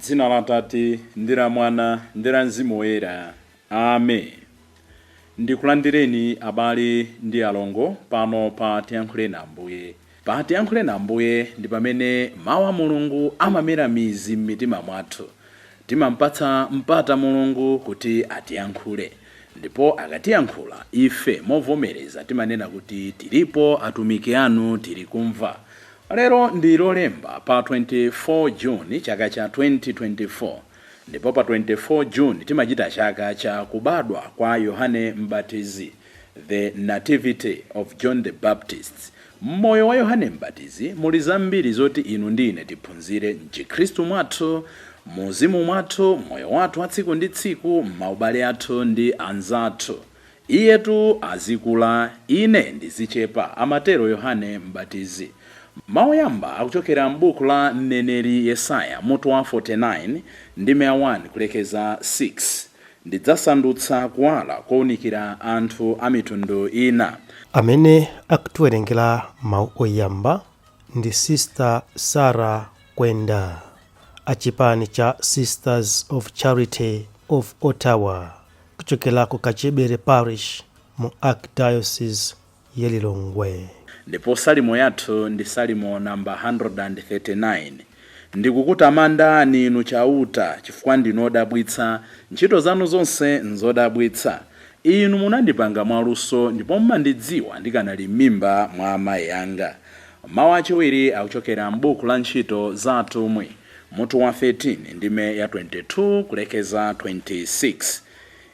Dzina la Tate ndi la Mwana ndi la Mzimu Woyera. Amen. Ndikulandireni abale ndi alongo pano pa Tiyankhuleni Ambuye. Pa Tiyankhuleni Ambuye ndi pamene mawu a Mulungu amamera mizi m'mitima mwathu. Timampatsa mpata Mulungu kuti atiyankhule, ndipo akatiyankhula ife movomereza timanena kuti tilipo atumiki anu tili kumva. Lero ndi Lolemba pa 24 June chaka cha 2024, ndipo pa 24 June timachita chaka cha kubadwa kwa Yohane Mbatizi, the Nativity of John the Baptist. Mmoyo wa Yohane Mbatizi muli zambiri zoti inu ndi ine tiphunzire mchikhristu mwathu, muuzimu mwathu, moyo wathu wa tsiku ndi tsiku, m'maubale athu ndi anzathu. Iyetu azikula, ine ndizichepa, amatero Yohane Mbatizi. Mawu oyamba akuchokera m'buku la mneneri Yesaya mutu wa 49 ndime ya 1 kulekeza 6. Ndidzasandutsa kuwala kowunikira anthu a mitundu ina. Amene akutiwerengera mawu oyamba ndi Sister Sarah Kwenda, achipani cha Sisters of Charity of Ottawa, kuchokera ku Kachebere Parish mu Archdiocese ya Lilongwe. Ndipo salimo yathu ndi salimo namba 139. Ndikukutamandani inu Chauta, chifukwa ndinu odabwitsa, ntchito zanu zonse nzodabwitsa. Inu munandipanga mwaluso ndipo mumandidziwa ndikanali m'mimba mwa amayi anga. Mawu achiwiri akuchokera m'buku la Ntchito za Atumwi mutu wa 13 ndime ya 22 kulekeza 26.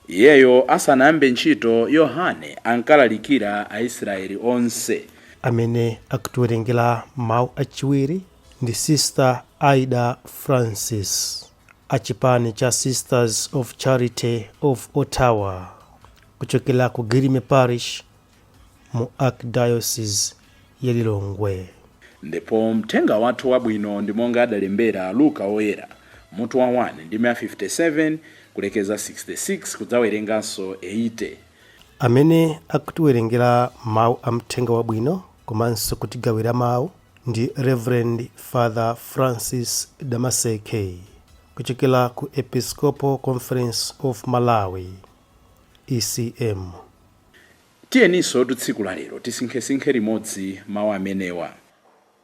Iyeyo asanayambe ntchito, Yohane ankalalikira Aisraeli onse. Amene akutiwerengera mawu achiwiri ndi Sister Aida Francis, achipani cha Sisters of Charity of Ottawa, kuchokera ku Girime Parish mu Archdiocese ya Lilongwe. Ndipo mthenga wathu wabwino ndi monga adalembera Luka Woyera mutu wa 1 ndime ya 57 kulekeza 66 kudzawerenganso 80. Amene akutiwerengera mawu a mthenga wabwino komanso kutigawira mawu ndi Reverend Father Francis Damaseke, kuchokera ku Episcopal Conference of Malawi, ECM. Tiyeninso tsiku la lero tisinkhesinkhe limodzi mawu amenewa.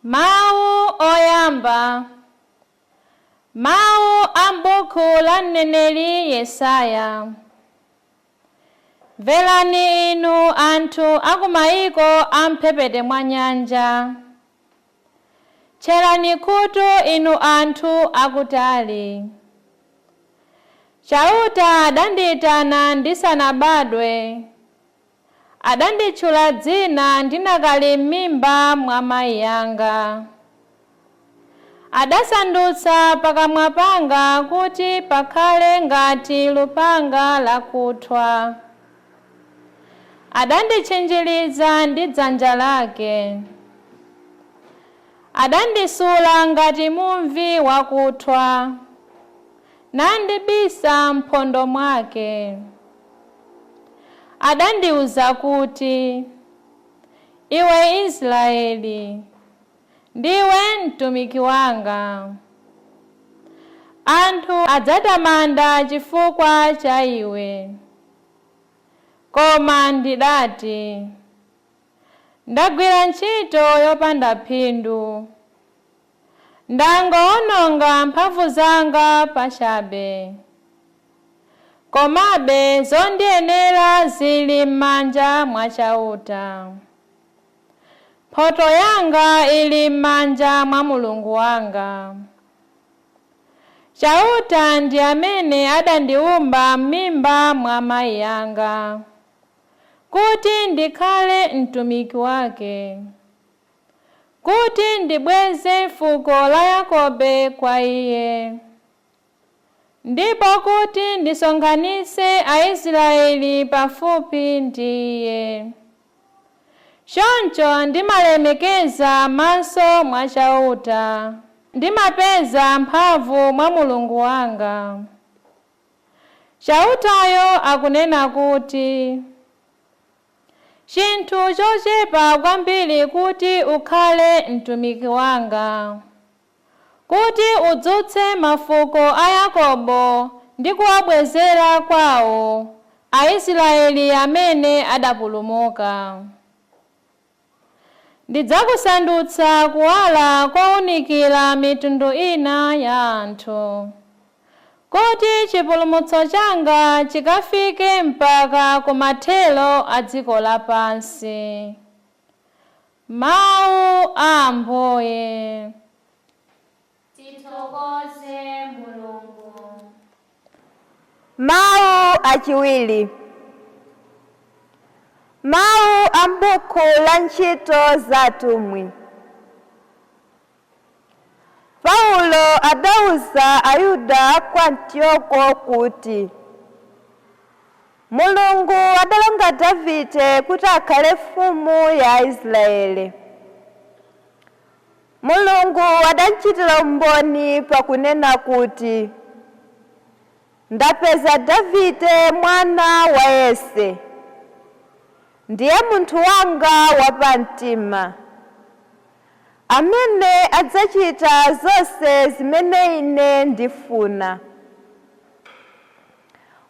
Mawu oyamba. Mawu a m'buku la mneneri Yesaya. Mverani inu anthu a ku mayiko a mphepete mwa nyanja. Tcherani khutu inu anthu akutali. Chauta adandiyitana ndisanabadwe. Adanditchula dzina ndinakali m'mimba mwa mayi anga. Adasandutsa pakamwa panga kuti pakhale ngati lupanga lakuthwa. Adanditchinjiriza ndi dzanja lake. Adandisula ngati muvi wakuthwa, nandibisa m'phondo mwake. Adandiwuza kuti, iwe Israeli, ndiwe mtumiki wanga. Anthu adzatamanda chifukwa cha iwe. Koma ndidati, ndagwira ntchito yopanda phindu, ndangowononga mphamvu zanga pachabe. Komabe zondiyenera zili m'manja mwa Chauta. Mphotho yanga ili m'manja mwa Mulungu wanga. Chauta ndi amene adandiwumba m'mimba mwa mayi anga, kuti ndikhale mtumiki wake, kuti ndibweze fuko la Yakobe kwa iye, ndipo kuti ndisonkhanitse Aisraeli pafupi ndi iye. Choncho ndimalemekeza m'maso mwa Chauta, Ndimapeza mphamvu mwa Mulungu wanga. Chautayo akunena kuti, chinthu chochepa kwambiri kuti ukhale mtumiki wanga, kuti udzutse mafuko a Yakobo ndi kuwabwezera kwawo Aisraeli amene adapulumuka. Ndidzakusandutsa kuwala kowunikira mitundu ina ya anthu, kuti chipulumutso changa chikafike mpaka kumathero a dziko lapansi. Mawu a Ambuye. Tithokoze Mulungu. Mawu achiwiri. Mawu a m'buku la ntchito za atumwi. Paulo adawuza Ayuda ku Antiyoko kuti, Mulungu adalonga Davide kuti akhale mfumu ya Israeli. Mulungu adamchitira umboni pakunena kuti, ndapeza Davide mwana wa Yese, ndiye munthu wanga wapamtima, amene adzachita zonse zimene ine ndifuna.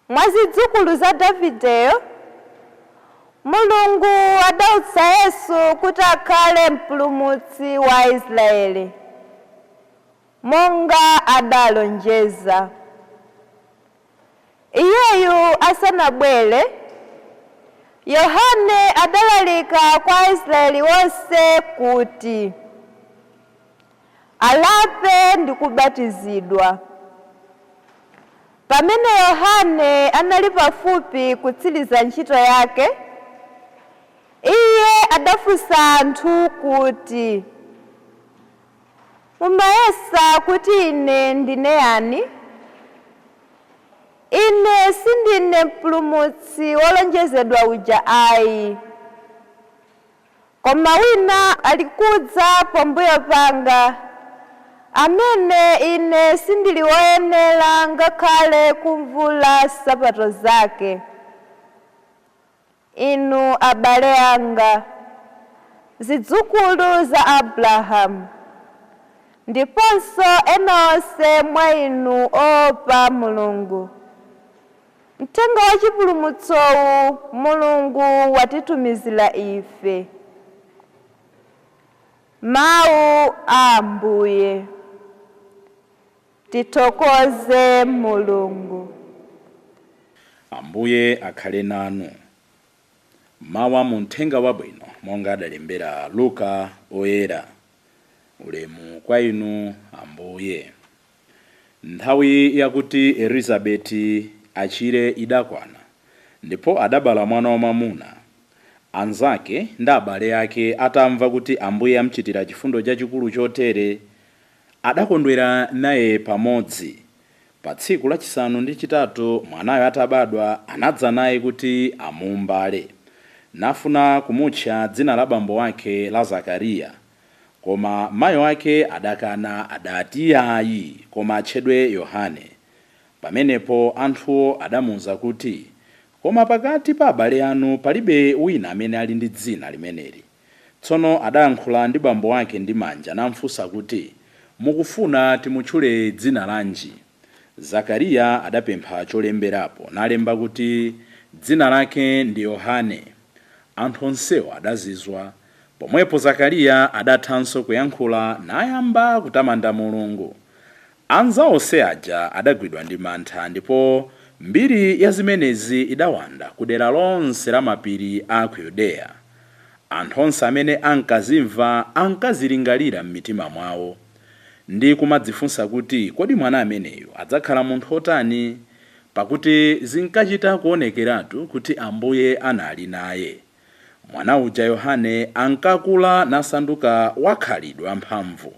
Mwa zidzukulu za Davideyo, Mulungu adautsa Yesu kuti akhale mpulumutsi wa Israeli, monga adalonjeza. Iyeyu asanabwere, Yohane adalalika kwa Aisraeli wonse kuti alape ndi kubatizidwa. Pamene Yohane anali pafupi kutsiriza ntchito yake, iye adafunsa anthu kuti, mumayesa kuti ine ndine yani? Ine sindine mpulumutsi wolonjezedwa uja ayi, koma wina alikudza pambuyo panga, amene ine sindili woyenera ngakhale kumvula nsapato zake. Inu abale anga, zidzukulu za Abrahamu, ndiponso ena onse mwa inu oopa Mulungu, mthenga wa chipulumutsowu Mulungu watitumizira ife. Mawu a Ambuye. Tithokoze Mulungu. Ambuye akhale nanu. Mawu mu mthenga wabwino monga adalembera Luka oyera. Ulemu kwa inu Ambuye. Nthawi yakuti Elizabeti achire idakwana, ndipo adabala mwana wamwamuna. Anzake ndi abale ake atamva kuti Ambuye amchitira chifundo chachikulu chotere, adakondwera naye pamodzi. Pa tsiku lachisanu ndi chitatu mwanayo atabadwa, anadza naye kuti amuumbale, nafuna kumutcha dzina la bambo wake la Zakariya. Koma mayi wake adakana, adati ayi, koma atchedwe Yohane. Pamenepo anthuwo adamuwuza kuti, koma pakati pa abale anu palibe wina amene ali ndi dzina limeneli. Tsono adayankhula ndi bambo wake ndi manja namfunsa kuti, mukufuna timutchule dzina lanji? Zakariya adapempha cholemberapo nalemba kuti dzina lake ndi Yohane. Anthu onsewo adazizwa. Pomwepo Zakariya adathanso kuyankhula nayamba kutamanda Mulungu. Anzawo onse aja adagwidwa ndi mantha, ndipo mbiri ya zimenezi idawanda ku dera lonse la mapiri a ku Yudeya. Anthu onse amene ankazimva ankazilingalira m'mitima mwawo ndi kumadzifunsa kuti, kodi mwana ameneyu adzakhala munthu otani? Pakuti zinkachita kuonekeratu kuti Ambuye anali naye. Mwana uja Yohane ankakula nasanduka wakhalidwe amphamvu.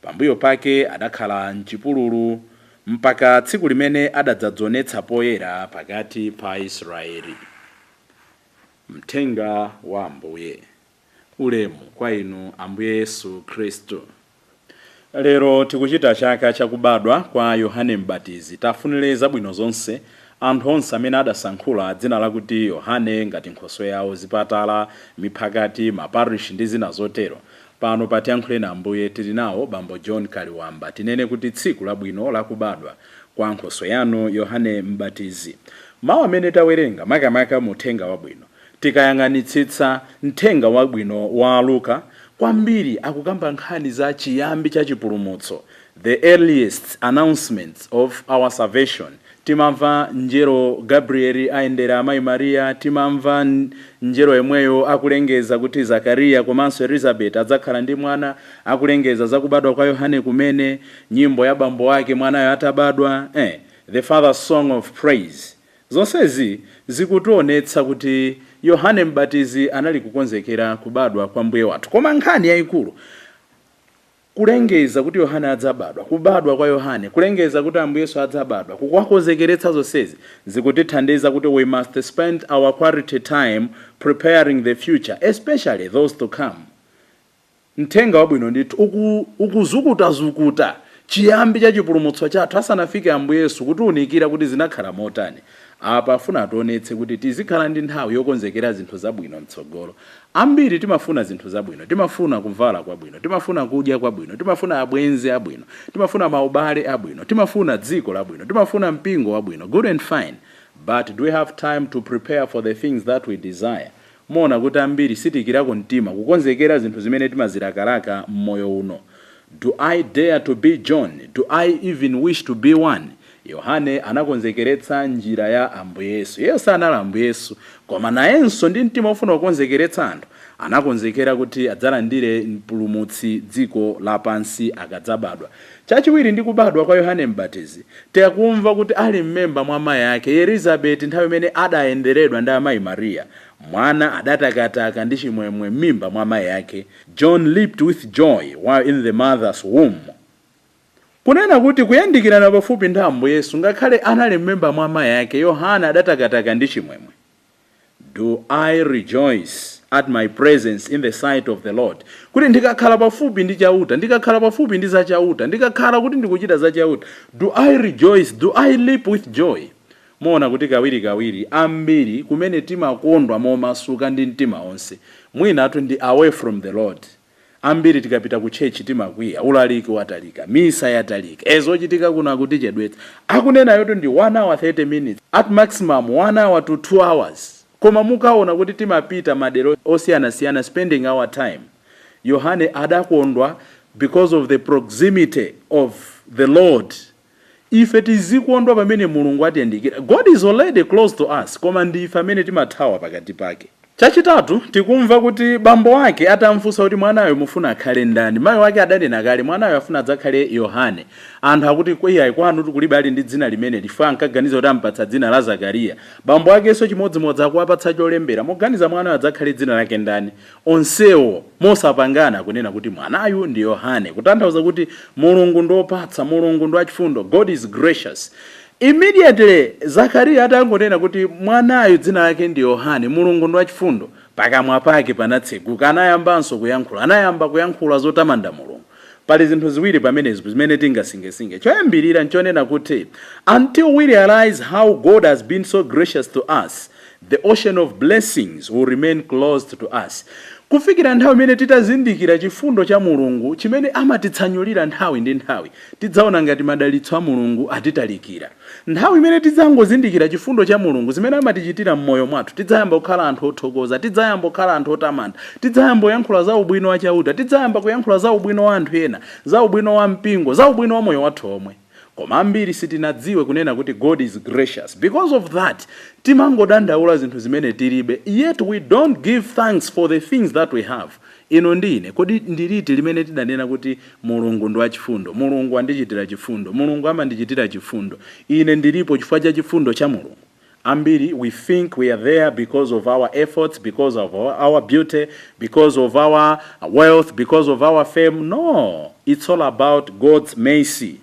Pambuyo pake adakhala mchipululu mpaka tsiku limene adadzadzionetsa poyera pakati pa Israeli. Mthenga wa Ambuye. Ulemu kwa inu Ambuye Yesu Khristu. Lero tikuchita chaka chakubadwa kwa Yohane Mbatizi. Tafunire zabwino zonse anthu onse amene adasankhula dzina lakuti Yohane ngati nkhoswe yawo, zipatala, miphakati, maparish ndi zina zotero. Pano patiyankhuleni Ambuye tili nawo bambo John Kaliwamba. Tinene kuti tsiku labwino lakubadwa kwa nkhoswe yanu Yohane Mbatizi. Mawu amene tawerenga makamaka mu uthenga wabwino, tikayang'anitsitsa mthenga wabwino wa Luka kwambiri akukamba nkhani za chiyambi cha chipulumutso, the earliest announcements of our salvation. Timamva mngelo Gabrieli ayendera amayi Mariya, timamva mngelo yemweyo akulengeza kuti Zakariya komanso Elizabeth adzakhala ndi mwana, akulengeza zakubadwa kwa Yohane kumene, nyimbo ya bambo ake mwanayo atabadwa, the father's song of praise. Zonsezi zikutionetsa kuti Yohane Mbatizi anali kukonzekera kubadwa kwa Mbuye wathu. Koma nkhani yayikulu, kulengeza kuti Yohane adzabadwa, kubadwa kwa Yohane, kulengeza kuti Ambuye Yesu adzabadwa, kukwakonzekeretsa, zonsezi zikutithandiza kuti we must spend our quality time preparing the future, especially those to come. Mthenga wabwino ndithu ukuzukutazukuta chiyambi cha chipulumutso chathu asanafike Ambuye Yesu, kutiunikira kuti zinakhala motani. Apa afuna ationetse kuti tizikhala ndi nthawi yokonzekera zinthu zabwino mtsogolo. Ambiri timafuna zinthu zabwino, timafuna kuvala kwabwino, timafuna kudya kwabwino, timafuna abwenzi abwino, timafuna maubale abwino, timafuna dziko labwino, timafuna mpingo wabwino. Good and fine, but do we have time to prepare for the things that we desire? Mona kuti ambiri sitikirako mtima kukonzekera zinthu zimene timazilakalaka mmoyo uno. Do I dare to be John? Do I even wish to be one? Yohane anakonzekeretsa njira ya Ambuye Yesu. Iye sanali Ambuye Yesu, koma nayenso ndi mtima ofuna kukonzekeretsa anthu anakonzekera kuti adzalandire Mpulumutsi dziko lapansi akadzabadwa. Chachiwiri, ndi kubadwa kwa Yohane Mbatizi, tikumva kuti ali mmimba mwa mayi ake Elizabeti, nthawi imene adayenderedwa ndi amayi Mariya, mwana adatakataka ndi chimwemwe m'mimba mwa mayi ake. John leaped with joy while in the mother's womb. Kunena kuti kuyandikirana pafupi ndi Ambuye Yesu, ngakhale anali mmimba mwa mayi ake, Yohana adatakataka ndi chimwemwe. Do I rejoice at my presence in the sight of the Lord? Kuti ndikakhala pafupi ndi Chauta, ndikakhala pafupi ndi zachauta, ndikakhala kuti ndikuchita zachauta, do I rejoice? Do I leap with joy? Muona kuti kawirikawiri ambiri kumene timakondwa momasuka ndi mtima onse mwinatu ndi away from the Lord. Ambiri tikapita ku church timakwiya, ulaliki watalika, misa yatalika, ezochitika kuno akutichedwetsa. Akunenayotu ndi 1 hour 30 minutes, at maximum 1 hour to 2 hours, koma mukaona kuti timapita madero osiyanasiyana spending our time. Yohane adakondwa because of the proximity of the Lord. Ife tizikondwa pamene Mulungu atiyandikira. God is already close to us, koma ndife amene timathawa pakati pake. Chachitatu, tikumva kuti bambo ake atamfunsa kuti mwanayo mufuna akhale ndani, mayi wake adanena kale, mwanayo afuna adzakhale Yohane. Anthu akuti, iyayi, kwanu kulibe ali ndi dzina limene lifa. Ankaganiza kuti ampatsa dzina la Zakariya. Bambo akenso chimodzimodzi, akuwapatsa cholembera, muganiza mwanayo adzakhale dzina lake ndani? Onsewo mosapangana kunena kuti mwanayu ndi Yohane, kutanthauza kuti Mulungu ndiopatsa, Mulungu ndi wachifundo, God is gracious. Immediately Zakariya atangonena kuti mwanayu dzina lake ndi Yohane, Mulungu ndi wachifundo, pakamwa pake panatseguka, anayambanso kuyankhula, anayamba kuyankhula zotamanda Mulungu. Pali zinthu ziwiri pamenezo zimene tingasingesinge. Choyambirira nchonena kuti until we realize how God has been so gracious to us, the ocean of blessings will remain closed to us. Kufikira nthawi imene titazindikira chifundo cha Mulungu chimene amatitsanyulira nthawi ndi nthawi, tidzaona ngati madalitso a Mulungu atitalikira. Nthawi imene tidzangozindikira chifundo cha Mulungu zimene amatichitira m'moyo mwathu, tidzayamba kukhala anthu othokoza, tidzayamba kukhala anthu otamanda, tidzayamba kuyankhula za ubwino wa Chauta, tidzayamba kuyankhula za ubwino wa anthu ena, za ubwino wa mpingo, za ubwino wa moyo wathu omwe. Koma ambiri sitinadziwe kunena kuti God is gracious. Because of that, timangodandaula zinthu zimene tilibe, yet we don't give thanks for the things that we have. Ino ndi ine, kodi ndiliti limene tidanena kuti Mulungu ndi wachifundo, Mulungu andichitira chifundo, Mulungu amandichitira chifundo, ine ndilipo chifukwa cha chifundo cha Mulungu? Ambiri we think we are there because of our efforts, because of our beauty, because of our wealth, because of our fame. No, it's all about God's mercy.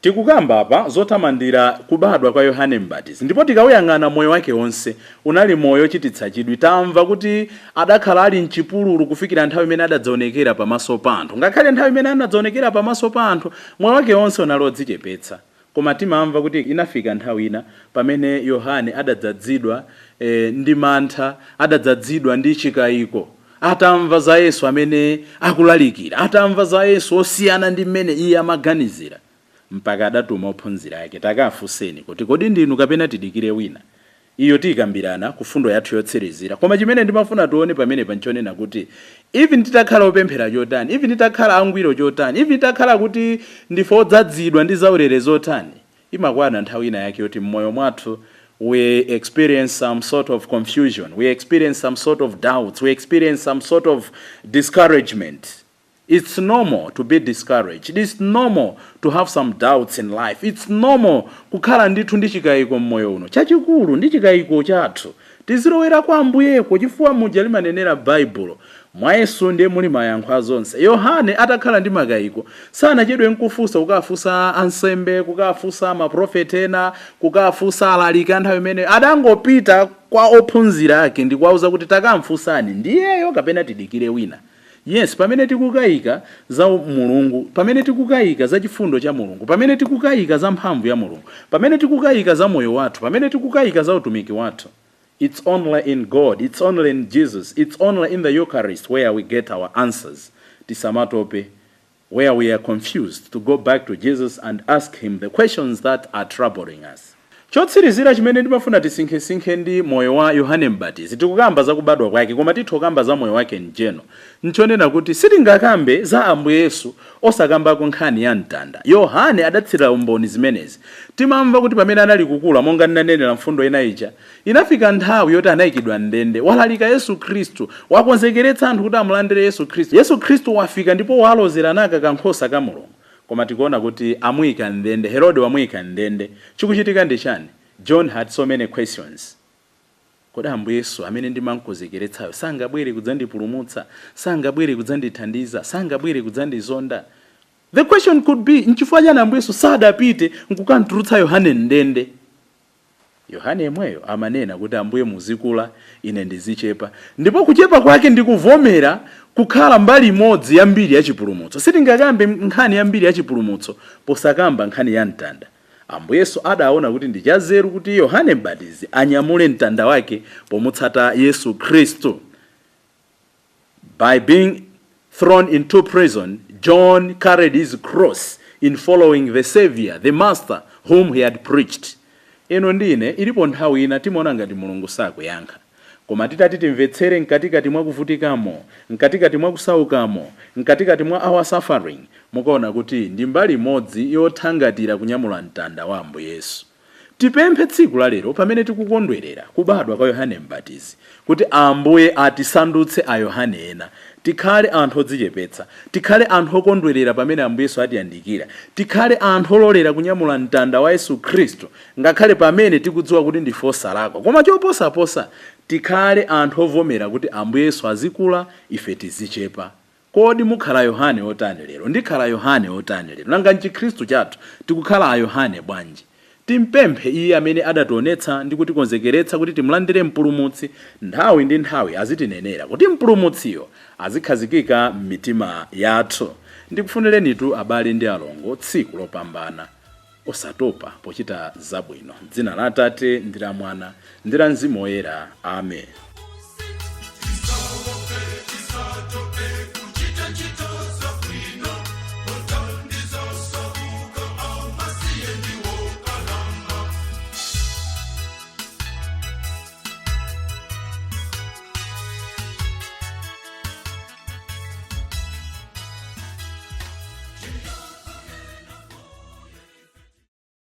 Tikukamba apa zotamandira kubadwa kwa Yohane Mbatizi, ndipo tikawuyang'ana moyo wake wonse unali moyo ochititsa chidwi. Tamva kuti adakhala ali mchipululu kufikira nthawi imene adadzaonekera pamaso pa anthu. Ngakhale nthawi imene anadzaonekera pamaso pa anthu, moyo wake wonse unali odzichepetsa. Koma timamva kuti inafika nthawi ina pamene Yohane adadzadzidwa ndi mantha, adadzadzidwa ndi chikayiko, atamva za Yesu amene akulalikira, atamva za Yesu osiyana ndi mmene iye amaganizira, mpaka adatuma ophunzira ake, takafunseni kuti kodi ndinu kapena tidikire wina? Iyo tiyikambirana ku fundo yathu yotsirizira. Koma chimene ndimafuna tione pamene panchonena kuti even titakhala opemphera chotani, even titakhala angwiro chotani, even titakhala kuti ndife odzadzidwa ndi zaulere zotani, imakwana nthawi ina yake yoti mmoyo mwathu we experience some sort of confusion, we experience some sort of doubts, we experience some sort of discouragement. It's normal to be discouraged. It's normal to have some doubts in life. It's normal kukhala ndithu ndi chikayiko mmoyo uno. Chachikulu ndi chikayiko chathu, tizilowera kwa Ambuyeko, chifukwa muja limanenera Baibulo, mwa Yesu ndiye muli mayankho a zonse. Yohane atakhala ndi makayiko, sanachedwe nkufunsa, kukafunsa ansembe, kukafunsa maprofeti ena, kukafunsa alaliki a nthawi imene. Adangopita kwa ophunzira ake ndi kuwauza kuti takamfunsani, ndiyeyo kapena tidikire wina? Yes, pamene tikukayika za Mulungu, pamene tikukayika za chifundo cha Mulungu, pamene tikukayika za mphamvu ya Mulungu, pamene tikukayika za moyo wathu, pamene tikukayika za utumiki wathu, it's only in God, it's only in Jesus, it's only in the Eucharist where we get our answers. Tisamatope where we are confused to go back to Jesus and ask him the questions that are troubling us. Chotsirizira chimene ndimafuna tisinkhesinkhe ndi moyo wa Yohane Mbatizi, tikukamba za kubadwa kwake koma titha kukamba za moyo wake mjeno, nchonena kuti sitingakambe za Ambuye Yesu osakambako nkhani ya mtanda. Yohane adatsirira umboni zimenezi. Timamva kuti pamene anali kukula, monga ndinanenera mfundo ina ija, inafika nthawi yoti anayikidwa ndende. Walalika Yesu Khristu, wakonzekeretsa anthu kuti amulandire Yesu Khristu. Yesu Khristu wafika ndipo walozera naka kankhosa ka Mulungu, koma tikuona kuti amuyika ndende, Herode wamuyika ndende. Chikuchitika ndi chani? John had so many questions. Kodi Ambuye Yesu amene ndimankonzekeretsayo sangabwere kudzandipulumutsa? Sangabwere kudzandithandiza? Sangabwere kudzandizonda? The question could be, nchifukwa chani Ambuye Yesu sadapite nkukantulutsa Yohane ndende? Yohane yemweyo amanena kuti Ambuye muzikula, ine ndizichepa, ndipo kuchepa kwake ndikuvomera kukhala mbali imodzi ya mbiri ya chipulumutso. Sitingakambe nkhani ya mbiri ya chipulumutso posakamba nkhani ya mtanda. Ambuye Yesu adaona kuti ndi chazeru kuti Yohane Mbatizi anyamule mtanda wake pomutsata Yesu Khristu. By being thrown into prison, John carried his cross in following the Savior, the Master whom he had preached. Ino ndine ilipo nthawi ina timaona ngati Mulungu sakuyankha, koma titati timvetsere mkatikati mwa kuvutikamo, mkatikati mwa kusaukamo, mkatikati mwa our suffering, mukaona kuti ndi mbali imodzi yothangatira kunyamula mtanda wa Ambuye Yesu. Tipemphe tsiku la lero, pamene tikukondwerera kubadwa kwa Yohane Mbatizi, kuti Ambuye atisandutse a Yohane ena. Tikhale anthu odzichepetsa, tikhale anthu okondwerera pamene Ambuye Yesu atiyandikira, tikhale anthu ololera kunyamula mtanda wa Yesu Khristu ngakhale pamene tikudziwa kuti ndife osalakwa. Koma choposaposa, tikhale anthu ovomera kuti Ambuye Yesu azikula, ife tizichepa. Kodi mukhala Yohane otani lero? Ndikhala Yohane otani lero? Nanga mchikhristu chathu tikukhala a Yohane bwanji? Timpemphe iye amene adationetsa ndi kutikonzekeretsa kuti timulandire Mpulumutsi, nthawi ndi nthawi azitinenera kuti Mpulumutsiyo azikhazikika m'mitima yathu. Ndikufunirenitu, abale ndi alongo, tsiku lopambana, osatopa pochita zabwino. Dzina la Atate ndi la Mwana ndi la Mzimu Woyera. Amen.